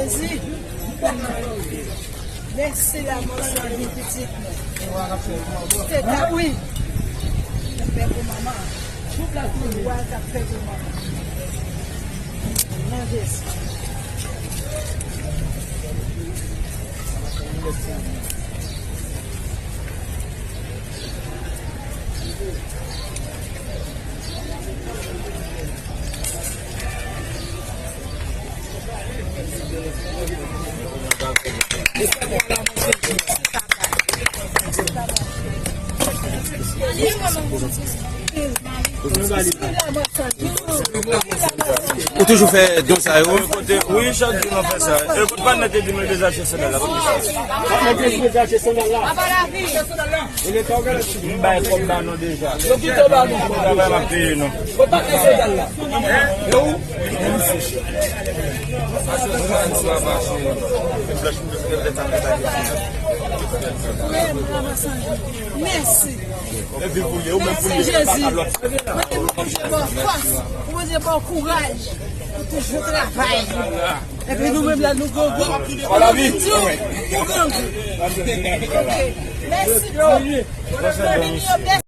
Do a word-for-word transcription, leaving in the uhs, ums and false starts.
Jezi, lèse lanmò chwazi pitit nou. Se ta wi. Fè pou manman. Wè sa fè pou manman. Nan Jezi. Ou toujou fè don sa yo? Kote, wi, chak jou nou fè sa. E kote pa nèt te di mwen dezache sandal la? Pa nèt te di dezache sandal la. M bay kòb ba nou deja. Yo kite w ba nou. Travay m ap peye nou. Yo pa ka sandal la. E ou? Mèsi. Mèsi Jezi. Mwen te Bondye ba w fòs. Mwen te ba w kouraj. Pou toujou travay. Epi nou menm la nou grangou. Pou grangou. Mèsi Bondye.